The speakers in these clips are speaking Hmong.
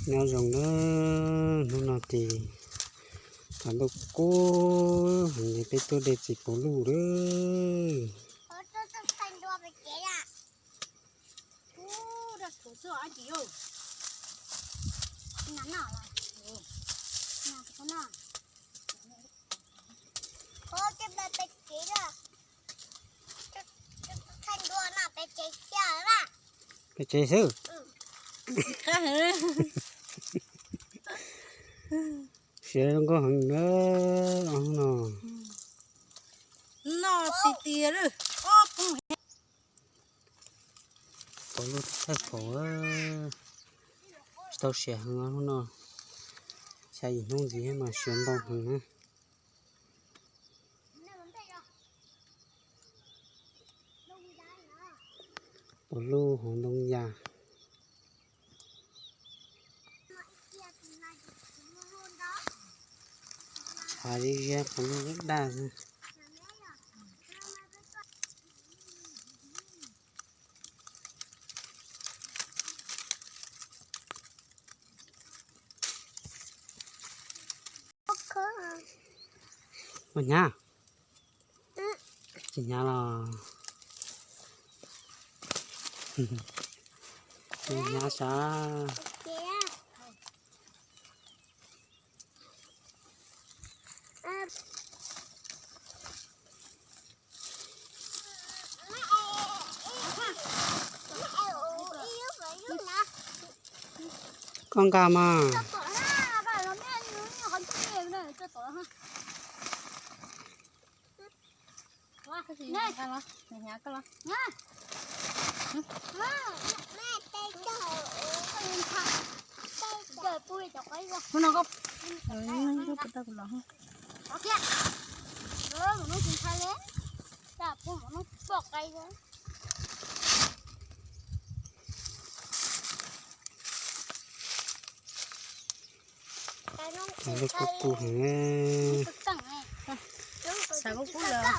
Nyob zoo na, hnub no ces tsaus ntuj kub heev li peb tuaj de txiv puv luj lawm. Peb tsev xwb. Siav zoo nkauj heev na, no. Puv luj thawj phaum, tsis tau siav heev hnub no, xya yim hnub ntxiv mas siav ntau heev na. Puv luj hauv ntoo yas. Tshav ziab ziab, puv luj daj daj xwb. Mus hnyav. Tsis hnyav los. Mus hnyav sav. Koj nqa mas. Hnub no koj, hnub no koj puas tau kuv los? Lub kub kub heev. Xav kub kub lawm.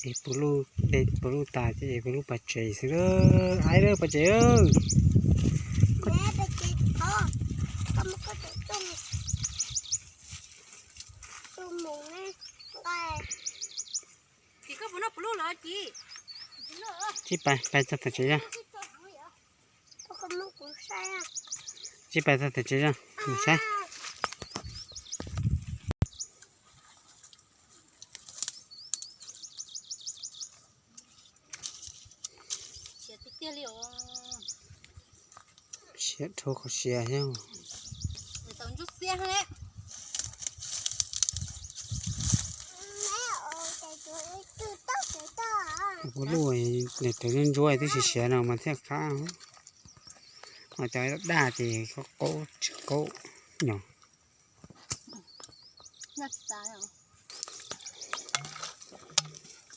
Es puv luj, de puv luj tas ces es puv luj pas tsev xwb lawm. Aib lawm pas tsev. Tsis pais, pais txog tom tsev zog. Tsis pais txog tom tsev zog, mus saib. Siav dhau qhov siav thiab. Puv luj, niam tais ntsuab ntsuab twb siav siav no mas thiaj qab. Ho cov daj ces qaub tsis qaub nyog.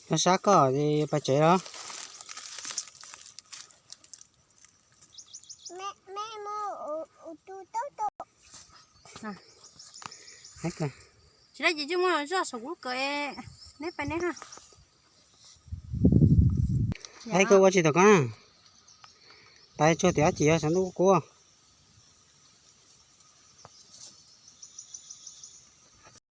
Nyob sab koj es pas tsev los. Tsis dab tsi, tsuas muaj zoj saum kuv lub kawm, neb pais neb ha. Aib, koj ua tsis tau koj na. Pais tsuag tim dab tsi os, saum ntuj kub.